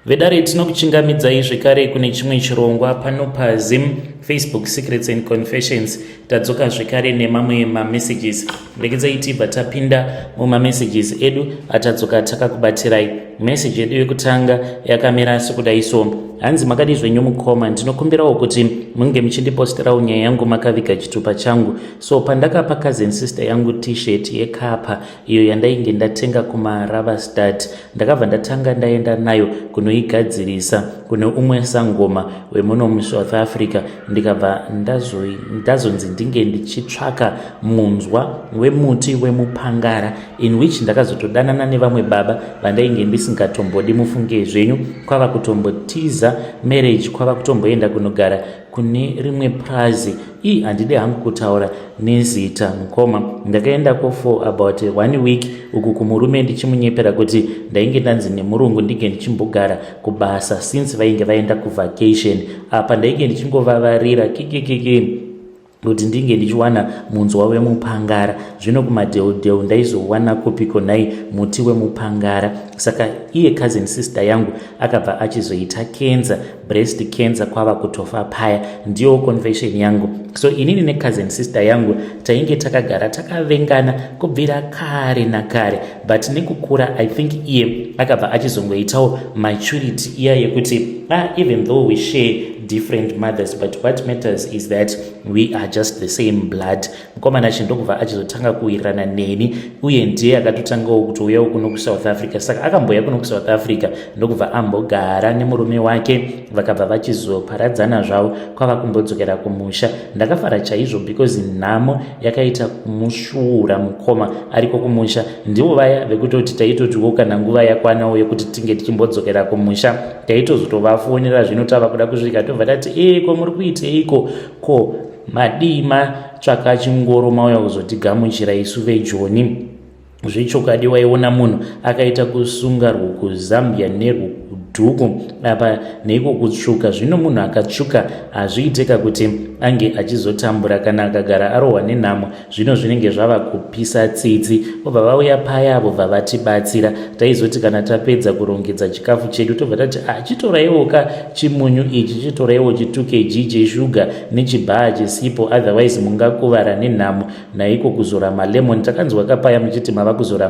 Vedare, tinokuchingamidzai zvekare kune chimwe chirongwa pano paZim Facebook Secrets and Confessions. Tadzoka zvekare nemamwe mamessages. Regedzai tibva tapinda mumamessages edu atadzoka takakubatirai. Message yedu yekutanga yakamira sekudai so. Hanzi, "Makadi zvenyu mukoma? Ndinokumbirawo kuti munge muchindiposterawo nyaya yangu makaviga chitupa changu. So pandakapa cousin sister yangu T-shirt yekapa iyo yandainge ndatenga kumaRavastad, ndakabva ndatanga ndaenda nayo kunoigadzirisa kune umwe sangoma wemuno muSouth Africa. Ndikabva ndazonzi ndinge ndichitsvaka munzwa wemuti wemupangara, in which ndakazotodanana nevamwe baba vandainge ndisingatombodi. Mufunge zvenyu, kwava kutombotiza marriage, kwava kutomboenda kunogara kune rimwe prazi. Ii, handidi hangu kutaura nezita, mukoma. Ndakaendako for about one week uku kumurume, ndichimunyepera kuti ndainge ndanzi nemurungu ndinge ndichimbogara kubasa since vainge vaenda kuvacation. Apa ndainge ndichingovavarira kikikiki kuti ndinge ndichiwana munzwa wemupangara. Zvino kumadheudheu ndaizowana kupiko nhai muti wemupangara?" Saka iye cousin sister yangu akabva achizoita cancer, breast cancer, kwava kutofa paya. Ndiyo confession yangu. So inini necousin sister yangu tainge takagara takavengana kubvira kare nakare, but nekukura, I think iye akabva achizongoitawo maturity iya yekuti, ah, even though we share different mothers, but what matters is that we are just the same blood. Mukomana chindokubva achizotanga kuwirirana neni, uye ndiye akatotangawo kutouyawo kuno kuSouth Africa. Saka akamboya kuno kuSouth Africa, ndokubva ambogara nemurume wake, vakabva vachizoparadzana zvavo, kwava kumbodzokera kumusha. Ndakafara chaizvo because nhamo yakaita kumusvuura mukoma ariko kumusha. Ndivo vaya vekutoti taitotiwo kana nguva yakwanawo yekuti tinge tichimbodzokera kumusha, taitozotovafonera. Zvino tava kuda kusvika, tobva tati, "E, ko muri kuiteiko? Ko madii matsvaka chingoro mauya kuzotigamuchira isu veJoni?" Zvechokwadi waiona munhu akaita kusunga rwokuzambia nerwokudhuku apa neiko kutsvuka. Zvino munhu akatsvuka hazviiteka kuti ange achizotambura kana akagara arohwa nenhamo. Zvino zvinenge zvava kupisa tsitsi. Vobva vauya paya, vobva vatibatsira. Taizoti kana tapedza kurongedza chikafu chedu, tobva tati, "Ah, chitoraiwoka chimunyu ichi, chitoraiwo chitukeji cheshuga nechibhaa chisipo, otherwise mungakuvara nenhamo naiko kuzora malemon. Takanzwa kapaya muchiti mava kuzora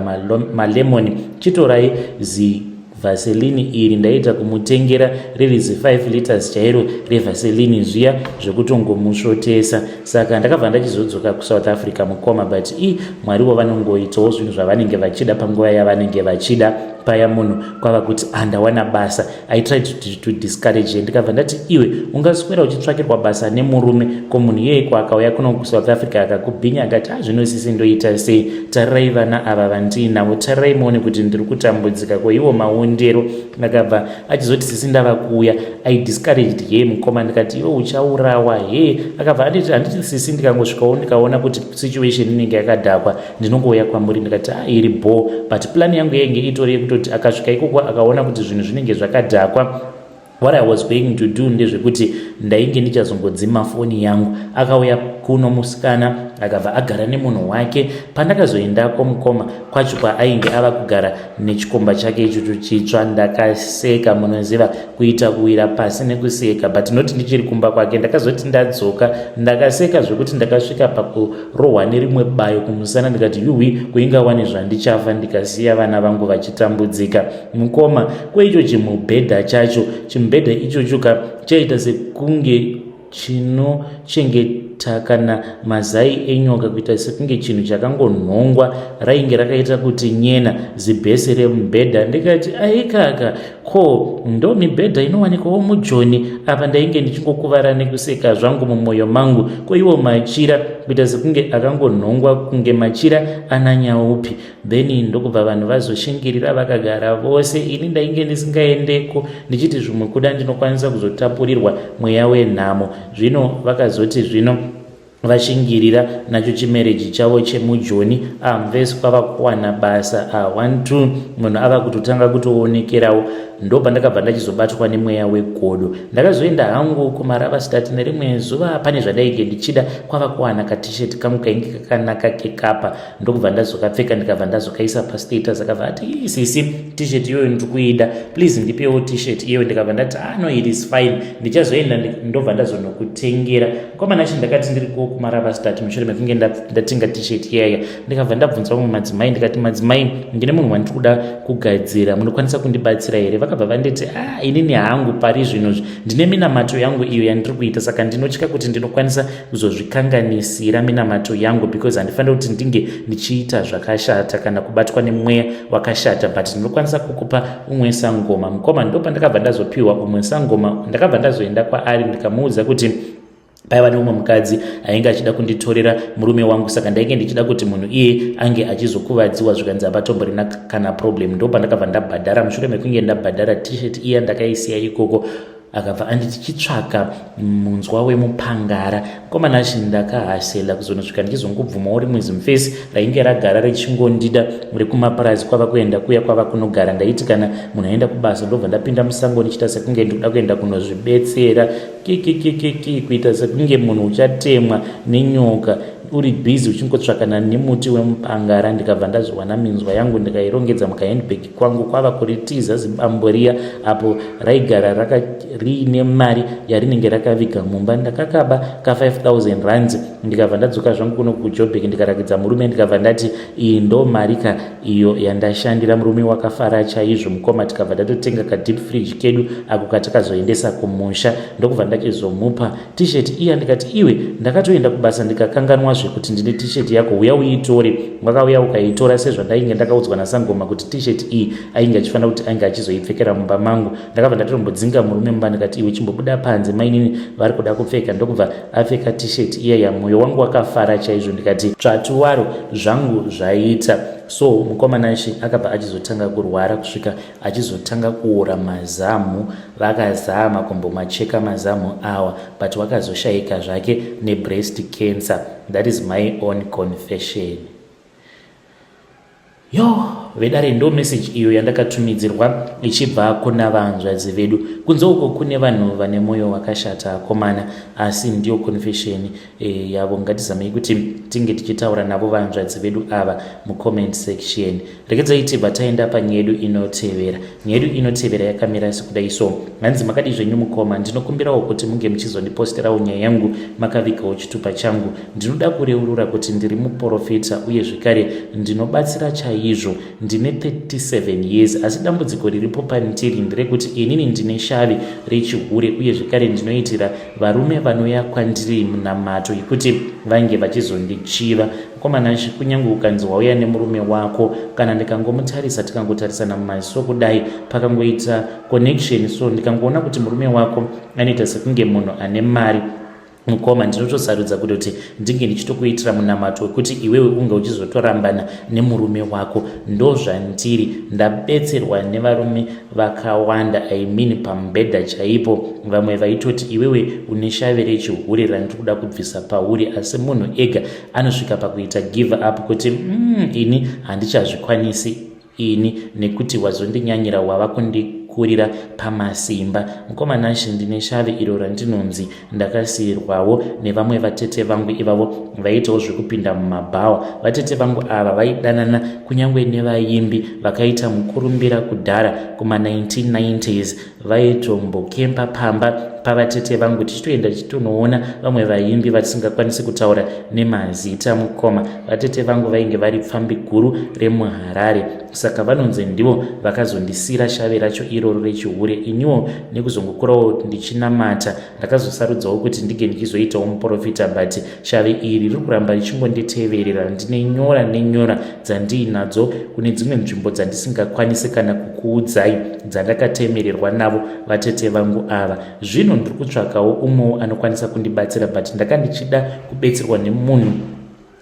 malemon, chitorai zi Vaseline iri." Ndaita kumutengera riri zi 5 liters chairo reVaseline zviya zvekutongomusvotesa. Saka ndakabva ndachizodzoka kuSouth Africa, mukoma. But i Mwariwo vanongoitawo zvinhu zvavanenge vachida panguva yavanenge vachida. Paya munhu kwava kuti andawana basa, I tried to discourage. Ndikabva ndati, "Iwe ungaswera uchitsvakirwa basa nemurume, ko munhu iyeyiko akauya kuno kuSouth Africa akakubhinya akati, 'Azvinosisi, ndoita sei? Tarirai vana ava vandiinavo, tarirai muone kuti ndiri kutambudzika kweiwo maondero.'" Akabva achizoti, "Sisi, ndava kuuya." I discouraged ye mukoma, ndikati, "Iwe uchaurawa he." Akabva anditi, "Handiti sisi, ndikangosvikawo ndikaona kuti situation inenge yakadhakwa, ndinongouya kwamuri." Ndikati, "A, iri bo." But plan yangu yainge itori yekutoti akasvika ikoko akaona kuti zvinhu zvinenge zvakadhakwa, what I was going to do ndezvekuti ndainge ndichazongodzima foni yangu. Akauya kuno musikana, akabva agara nemunhu wake. Pandakazoendako mukoma, kwacho kwaainge ava kugara nechikomba chake ichocho chitsva, ndakaseka, munoziva, kuita kuwira pasi nekuseka. But noti ndichiri kumba kwake, ndakazoti ndadzoka, ndakaseka zvekuti ndakasvika pakurohwa nerimwe bayo kumusana. Ndikati, "Yuhwi, kuingawani zvandichafa ndikasiya vana vangu vachitambudzika, mukoma." Kweicho chimubhedha chacho, chimubhedha ichocho ka, chaita sekunge chinochengeta kana mazai enyoka, kuita sekunge chinhu chakangonhongwa. Rainge rakaita kuti nyena zibhesi remubhedha. Ndikati, "Aikaka, ko ndo mibhedha inowanikwawo muJoni?" Apa ndainge ndichingokuvara nekuseka zvangu mumwoyo mangu. Ko iwo machira, kuita sekunge akangonhongwa kunge machira ananyaupi. Then ndokubva vanhu vazoshingirira, vakagara vose. Ini ndainge ndisingaendeko, ndichiti zvimwe kuda ndinokwanisa kuzotapurirwa mweya wenhamo. Zvino vakazoti zvino vashingirira nacho chimarriage chavo chemujoni. Amvesi kwava kuwana basa a1 2, munhu ava kutotanga kutoonekerawo. Ndopandakabva ndachizobatwa nemweya wegodo. Ndakazoenda hangu kuMarava Start nerimwe zuva pane zvandainge ndichida kwava kuwana katishet kangu kainge kakanaka kekapa ndokubva ndazokapfeka ndikabva ndazokaisa pastatus akabva ati sisi t-shirt iyoyo ndiri kuida please ndipewo t-shirt iyoyo ndikabva ndati ah no it is fine ndichazoenda ndobva ndazonokutengera mukomana achi ndakati ndiri kumarava start mushure mekunge ndatenga t-shirt iyaya ndikabva ndabvunza vamwe madzimai ndikati madzimai ndine munhu wandiri kuda kugadzira munokwanisa kundibatsira here vakabva vanditi ah inini hangu pari zvinozvi ndine minamato yangu iyo yandiri kuita saka ndinotya kuti ndinokwanisa kuzozvikanganisira minamato yangu because handifaniri kuti ndinge ndichiita zvakashata kana kubatwa nemweya wakashata but ndinokwanisa kukupa umwe sangoma mukoma ndo pandakabva ndazopiwa umwe sangoma ndakabva ndazoenda kwaari ndikamuudza kuti paiva neumwe mukadzi ainge achida kunditorera murume wangu saka ndainge ndichida kuti munhu iye ange achizokuvadziwa zvikanzi hapatomborina kana problem ndo pandakabva ndabhadhara mushure mekunge ndabhadhara t-shirt iya ndakaisiya ikoko akabva anditi chitsvaka munzwa wemupangara mukomana achi ndakahasela kuzonosvika ndichizongobvumawo rimwe zimufesi rainge ragara richingondida rekumapurazi kwava kuenda kuya kwava kunogara ndaiti kana munhu aenda kubasa ndobva ndapinda musango ndichiita sekunge ndikuda kuenda kunozvibetsera kikikikiki kuita sekunge munhu uchatemwa nenyoka uri busy uchingotsvakana nemuti wemupangara ndikabva ndazowana minzwa yangu ndikairongedza mukahandbag kwangu kwava kuritiza zibambo riya apo raigara riine mari yarinenge rakaviga mumba ndakakaba ka 5000 rands ndikabva ndadzoka zvangu kuno kujobek ndikarakidza murume ndikabva ndati iyi ndo mari ka iyo yandashandira murume wakafara chaizvo mukoma tikabva tatotenga kadeep fridge kedu ako katakazoendesa kumusha ndokubva ndachizomupa t-shirt iya ndikati iwe ndakatoenda kubasa ndikakanganwa zvekuti ndine t-shirt yako uya uitore wakauya ukaitora sezvandainge ndakaudzwa nasangoma kuti t-shirt iyi ainge achifanira kuti ainge achizoipfekera mumba mangu ndakabva ndatombodzinga murume mumba ndikati iwe chimbobuda panze mainini vari kuda kupfeka ndokubva apfeka t-shirt iya ya mwoyo wangu wakafara chaizvo ndikati tsvatu waro zvangu zvaita so mukomanashi akabva achizotanga kurwara kusvika achizotanga kuora mazamu vakazama kumbomacheka mazamu awa but wakazoshaika zvake nebreast cancer that is my own confession yo vedare ndo message iyo yandakatumidzirwa ichibva kuna vanzvadzi vedu kunze uko kune vanhu vane mwoyo wakashata akomana asi ndiyo confession e, yavo ngatizamei kuti tinge tichitaura navo vanzvadzi vedu ava mucomment section Regedzai tibva taenda panyaya yedu inotevera. Nyaya yedu inotevera yakamira sekudai so. Hanzi makadii zvenyu mukoma, ndinokumbirawo kuti munge muchizondiposterawo nyaya yangu makavigawo chitupa changu. Ndinoda kureurura kuti ndiri muporofita uye zvekare ndinobatsira chaizvo. Ndine 37 years asi dambudziko riripo pandiri nderekuti inini ndine shavi rechihure uye zvekare ndinoitira varume vanouya kwandiri munamato yekuti vange vachizondichiva. Mukoma Nashy kunyange ukanzi wauya nemurume wako kana ndikangomutarisa tikangotarisana mumaziso kudai pakangoita connection so ndikangoona kuti murume wako anoita sekunge munhu ane mari mukoma ndinotosarudza kutoti ndinge ndichitokuitira munamato wekuti iwewe unge uchizotorambana nemurume wako ndozvandiri ndabetserwa nevarume vakawanda I mean pamubhedha chaipo vamwe vaitoti iwewe une shave rechihure randiri kuda kubvisa pauri asi munhu ega anosvika pakuita give up kuti mm, ini handichazvikwanisi ini nekuti wazondinyanyira wava kundikurira pamasimba mukoma Nashe ndine shave iro randinonzi ndakasiirwawo nevamwe vatete vangu ivavo vaiitawo zvekupinda mumabhawa vatete vangu ava vaidanana kunyange nevaimbi vakaita mukurumbira kudhara kuma 1990s vaitombokempa pamba pavatete vangu tichitoenda tichitonoona vamwe vaimbi vatisingakwanisi kutaura nemazita mukoma vatete vangu vainge vari pfambi guru remuharare saka vanonzi ndivo vakazondisiira shave racho iroro rechihure iniwo nekuzongokurawo ndichinamata ndakazosarudzawo kuti ndinge ndichizoitawo muprofita but shavi iri riri kuramba richingonditeverera ndine nyora nenyora dzandiinadzo kune dzimwe nzvimbo dzandisingakwanisi kana kukuudzai dzandakatemererwa navo vatete vangu ava zvino ndiri kutsvakawo umwewo anokwanisa kundibatsira but ndaka ndichida kubetserwa nemunhu.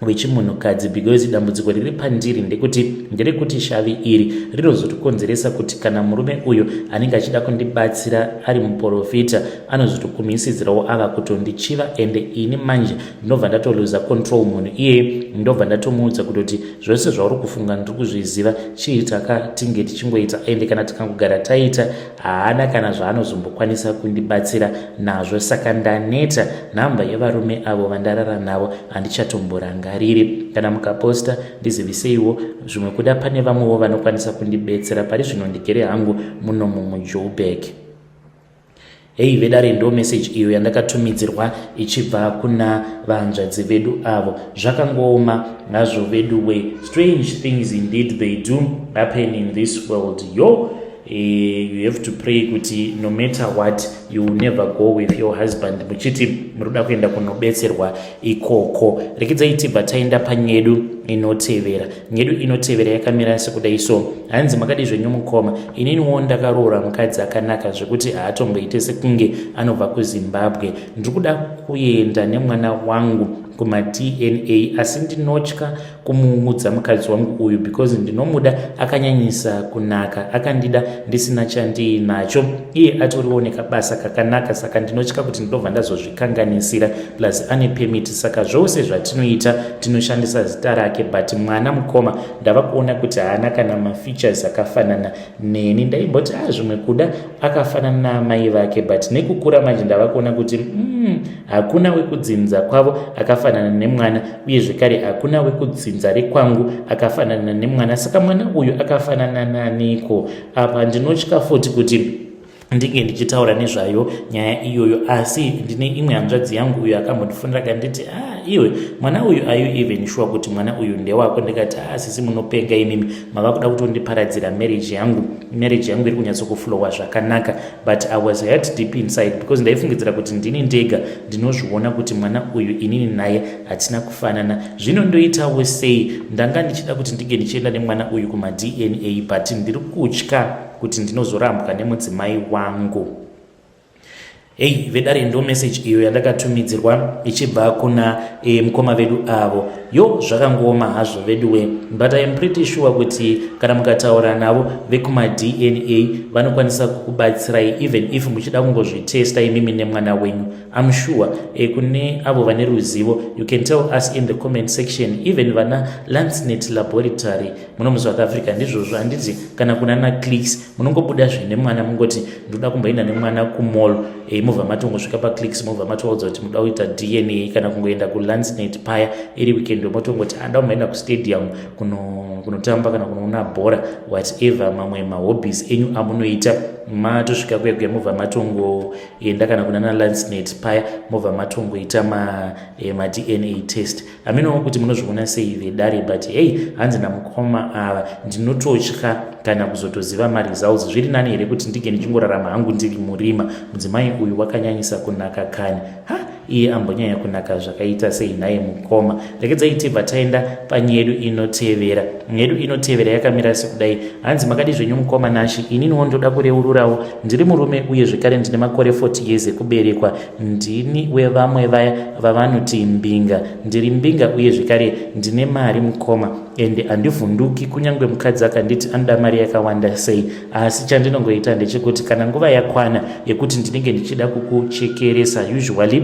Wechimunhukadzi, because dambudziko riri pandiri ndekuti nderekuti shavi iri rinozotikonzeresa kuti kana murume uyu anenge achida kundibatsira ari muprofita, anozotokumisidzirawo ava kutondichiva. Ende ini manje ndinobva ndatoluza control. Munhu iyeye ndobva ndatomuudza kutoti zvose zvauri kufunga ndiri kuzviziva, chiitaka tinge tichingoita. Ende kana tikangogara taita, haana kana zvaanozombokwanisa kundibatsira nazvo. Saka ndaneta. Nhamba yevarume avo vandarara navo handichatomborangariri. Kana mukaposta, ndiziviseiwo. Zvimwe kuda pane vamwewo vanokwanisa kundibetsera. Pari zvino ndigere hangu munomu muJoburg. Hei vedare, ndo meseji iyo yandakatumidzirwa ichibva kuna vanzvadzi vedu avo. Zvakangooma hazvo vedu we. Strange things indeed, they do happen in this world. Yo, you have to pray kuti no matter what, you will never go with your husband muchiti muri kuda kuenda kunobetserwa ikoko. Rekedzai tibva taenda panyedu inotevera. Nyedu inotevera yakamira sekudai so. Hanzi, "Makadi zvenyu mukoma? Ininiwo ndakaroora mukadzi akanaka zvekuti haatomboite sekunge anobva kuZimbabwe. Ndiri kuda kuenda nemwana wangu kumaDNA, asi ndinotya kumuudza mukadzi wangu uyu because ndinomuda, akanyanyisa kunaka, akandida ndisina chandiinacho. Iye atoriwo nekabasa kakanaka, saka ndinotya kuti ndinobva ndazozvikanganisira. Plus ane permit, saka zvose zvatinoita tinoshandisa zita rake. But mwana, mukoma, ndava kuona kuti haana kana mafeatures akafanana neni. Ndaimboti a ah, zvimwe kuda akafanana naamai vake, but nekukura manje ndava kuona kuti hakuna wekudzinza kwavo akafanana nemwana, uye zvekare hakuna wekudzinza rekwangu akafanana nemwana. Saka mwana uyu akafanana naniko apa? Ndinotya futi kuti ndinge ndichitaura nezvayo nyaya iyoyo. Asi ndine imwe hanzvadzi yangu uyo akambondifonera akanditi, 'Ah, iwe, mwana uyu, are you even sure kuti mwana uyu ndewako?' Ndikati, 'Ah, sisi, munopenga imimi, mava kuda kutondiparadzira marriage yangu. Marriage yangu iri kunyatsokuflowa zvakanaka.' But I was hurt deep inside because ndaifungidzira kuti ndini ndega ndinozviona kuti mwana uyu inini naye hatina kufanana. Zvino ndoitawo sei? Ndanga ndichida kuti ndinge ndichienda nemwana uyu kumaDNA, but ndiri kutya kuti ndinozorambwa nemudzimai wangu." Hei vedare, ndo message iyo yandakatumidzirwa ichibva kuna mukoma vedu avo. Yo, zvakangooma hazvo veduwe, but I am pretty sure kuti kana mukataura navo vekumaDNA vanokwanisa kukubatsirai, even if muchida kungozvitesta imimi nemwana wenyu. Am sure kune avo vane ruzivo, you can tell us in the comment section. Even vana Lancenet Laboratory muno muSouth Africa, ndizvozvo handiti? Kana kuna naClicks, munongobuda zvine mwana, mungoti ndoda kumboenda nemwana kumall, mobva matongosvika paClicks, mobva matoudza kuti muda kuita DNA, kana kungoenda kuLancenet paya iri weekend, motongoti anda kumboenda kustadium kunotamba kana kunoona bhora, whatever mamwe mahobbies enyu amunoita. Matosvika kuya kuya, mobva matongoenda kana kuna naLancenet paya, mobva matongoita maDNA test. Haminowo kuti munozviona sei vedare, but hey, hanzi namukoma ava, ndinototya kana kuzotoziva maresults. Zviri nani here kuti ndinge ndichingorarama hangu ndiri murima? Mudzimai uyu wakanyanyisa kunaka kani. Ha, iye ambonyanya kunaka zvakaita sei nhaye mukoma? Rekedzai tibva taenda panyedu inotevera. Nyedu inotevera yakamira sekudai. Hanzi, "Makadi zvenyu mukoma Nashi? Ininiwo ndoda kureururawo. Ndiri murume uye zvekare ndine makore 40 years ekuberekwa. Ndini wevamwe vaya vavanoti mbinga. Ndiri mbinga uye zvekare ndine mari mukoma, ende handivhunduki kunyange mukadzi akanditi anoda mari yakawanda sei. Asi chandinongoita ndechekuti kana nguva yakwana yekuti ndinenge ndichida kukuchekeresa, usually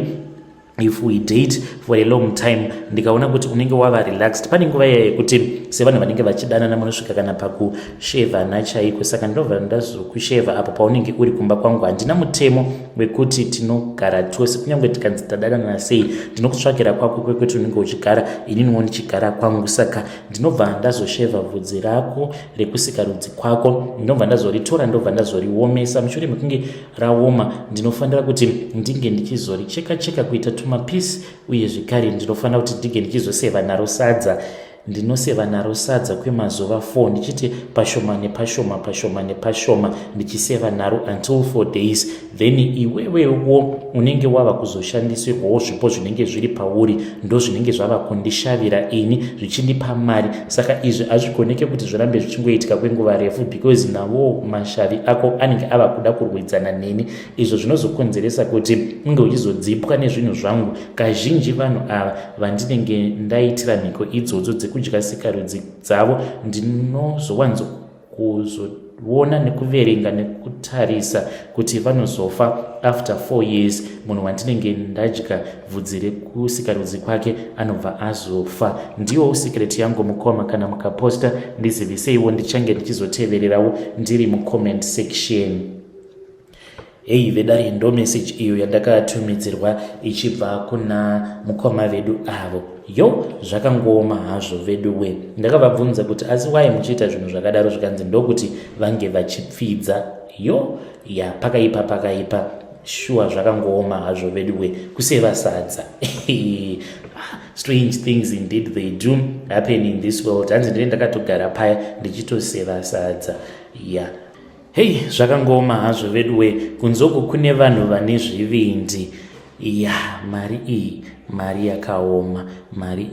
if we date for a long time, ndikaona kuti unenge wava relaxed, pane nguva iya yekuti sevanhu vanenge vachidanana munosvika kana pakushevhana chaiko. Saka ndinobva ndazokushevha apo paunenge uri kumba kwangu. Handina mutemo wekuti tinogara tose. Kunyange tikanzi tadanana sei, ndinokutsvakira kwako kwekuti unenge uchigara, ininiwo ndichigara kwangu. Saka ndinobva ndazoshevha bvudzi rako rekusikarudzi kwako, ndinobva ndazoritora, ndobva ndazoriomesa. Mushure mekunge raoma, ndinofanira kuti ndinge ndichizoricheka cheka kuita tumapisi, uye zvekare ndinofanira kuti ndinge ndichizoseva naro sadza. Ndinoseva naro sadza kwemazuva 4 ndichiti pashoma nepashoma, pashoma nepashoma, ndichiseva naro until 4 days. Then iwewewo unenge wava kuzoshandisirwawo zvipo zvinenge zviri pauri, ndo zvinenge zvava kundishavira ini zvichindipa mari. Saka izvi hazvigoneke kuti zvirambe zvichingoitika kwenguva refu, because navo mashavi ako anenge ava kuda kurwidzana neni, izvo zvinozokonzeresa kuti unge uchizodzipwa nezvinhu zvangu. Kazhinji vanhu ava vandinenge ndaitira mhiko idzodzo dzekudya sikarudzi dzavo, ndinozowanzo kuzoona nekuverenga nekutarisa kuti vanozofa after 4 years. Munhu wandinenge ndadya bvudzi rekusikarudzi kwake anobva azofa. Ndiwo secret yangu, mukoma. Kana mukaposta, ndiziviseiwo, ndichange ndichizotevererawo ndiri mucomment section. Hei vedare, ndo message iyo yandakatumidzirwa ichibva kuna mukoma vedu avo. Yo, zvakangooma hazvo vedu we. Ndakavabvunza kuti asi wai muchiita zvinhu zvakadaro, zvikanzi ndokuti vange vachipfidza. Yo, ya, pakaipa, pakaipa shuwa. Zvakangooma hazvo vedu we, kuseva sadza. Strange things indeed, they do happen in this world. Hanzi ndine ndakatogara paya ndichitoseva sadza. Ya, yeah. Hei, zvakangooma hazvo vedu we. Kunzoku kune vanhu vane zvivindi. Ya, mari iyi, mari yakaoma, mari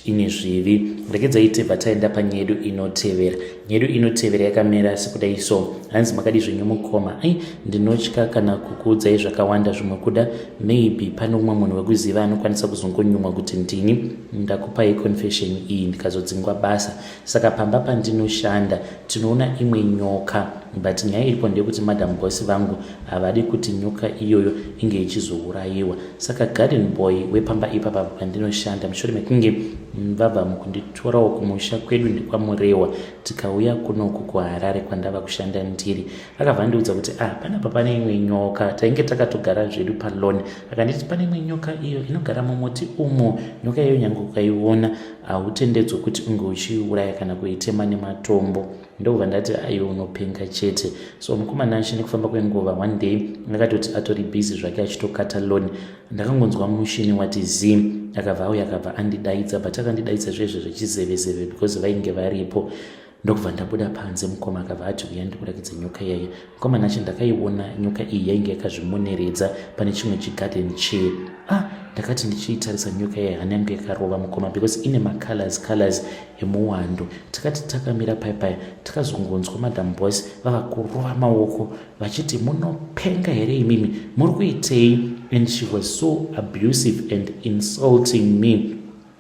ine zvivi. Regedzai tibva taenda panyedu inotevera. Nyedu inotevera yakamira sekudai so. Hanzi, "Makadi zvenyu mukoma? Ai, ndinotya kana kukuudzai zvakawanda zvimwe. Kuda maybe pane umwe munhu wekuziva anokwanisa kuzongonyumwa kuti ndini ndakupai confession iyi, ndikazodzingwa basa. Saka pamba pandinoshanda tinoona imwe nyoka, but nyaya iripo ndeyekuti madam boss vangu havadi kuti nyoka iyoyo inge ichizourayiwa. Saka garden boy wepamba ipapa pandinoshanda, mushure mekunge vabva mukunditorawo kumusha kwedu ndekwaMurewa, tikauya kunoku kuHarare kwandava kushanda ndiri, akabva andiudza kuti, ah, panapa pane imwe nyoka. Tainge takatogara zvedu palawn. Akanditi pane imwe nyoka iyo inogara mumuti umo. Nyoka iyoyo nyange ukaiona, hautendedzwe kuti unge uchiuraya kana kuitema nematombo. Ndokubva ndati, aiwe, unopenga chete. So mukomana achi, nekufamba kwenguva, one day akatoti atori busy zvake achitokata lawn, ndakangonzwa mushini wati z. Akabva auya, akabva andidaidza, but akandidaidza zvezvo zvechizevezeve because vainge varipo. Ndokubva ndabuda panze. Mukoma akabva ati, uya ndikurakidza nyoka iyaya. Mukoma nacho, ndakaiona nyoka iyi, yainge yakazvimoneredza pane chimwe chigarden chair. Ah, ndakati ndichiitarisa nyoka iyaya, hana yangu yakarova, mukoma, because ine macolors colors emuwando. Takati takamira paipaya, takazongonzwa madam boss vava kurova maoko vachiti, munopenga here imimi? Muri kuitei? And she was so abusive and insulting me.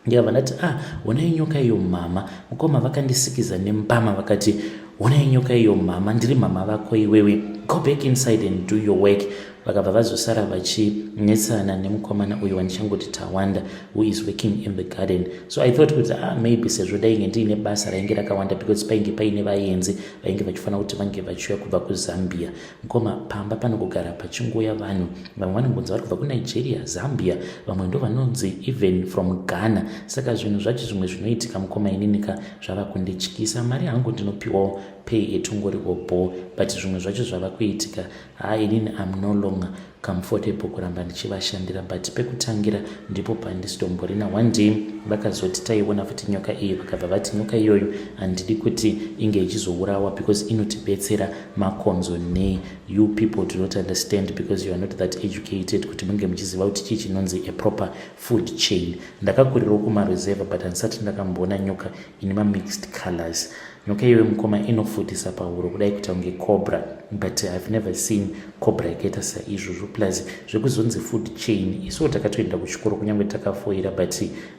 Ndikabva ndati, ah, honai nyoka iyo, mama. Mukoma, vakandisikiza nembama vakati, honai nyoka iyo, mama. Ndiri mama vako iwewe? Go back inside and do your work. Vakabva vazosara vachinetsana nemukomana uyu wandichangoti Tawanda, who is working in the garden. So I thought kuti, ah, maybe sezvo ndainge ndiine basa rainge rakawanda, because painge paine vaenzi vainge vachifanira kuti vange vachiuya kubva kuZambia. Mukoma, pamba panogogara pachingoya vanhu. Vamwe vanongonzi vari kubva kuNigeria, Zambia, vamwe ndo vanonzi even from Ghana. Saka zvinhu zvacho zvimwe zvinoitika, mukoma, ininika zvava kundityisa. Mari hangu ndinopiwawo, pay etongoriwo bo, but zvimwe zvacho zvava kuitika, ha, inini am no longer comfortable kuramba ndichivashandira. But pekutangira ndipo pandisitomborina. One day vakazoti taiona futi nyoka iyi, vakabva vati nyoka iyoyo handidi kuti inge ichizourawa because inotibetsera makonzo. Nei, you people do not understand because you are not that educated kuti munge muchiziva kuti chii chinonzi a proper food chain. Ndakakurirawo kumareserve, but handisati ndakamboona nyoka ine mamixed colors. Nyoka iyoyo, mukoma, inofutisa pahuro kudai kuita kunge cobra, but I've never seen cobra yakaita saizvozvo. Plus zvekuzonzi food chain, isuwo takatoenda kuchikoro kunyange takafoira, but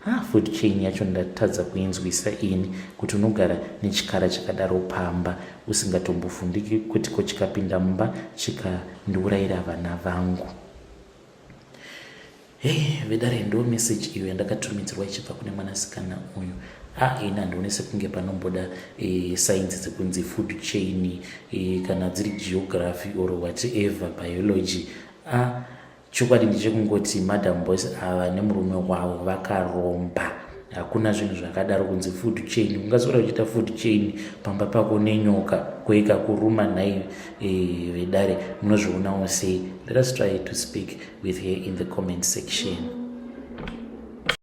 ah, food chain yacho ndatadza kuinzwisa ini, kuti unogara nechikara chakadaro pamba usingatombofundiki kuti ko chikapinda mumba chikandiurayira vana vangu? Hei vedare, ndo message iyo yandakatumidzirwa ichibva kune mwanasikana uyu. A, ini handioni sekunge panomboda sainzi dzekunzi food chain, kana dziri geography or whatever, biology. A, chokwadi ndechekungoti madam boss ava nemurume wavo vakaromba. Hakuna zvinhu zvakadaro kunzi food chain. Ungaswera uchiita food chain pamba pako nenyoka koika kuruma? Nhai vedare, munozvionawo sei? Let us try to speak with her in the comment section.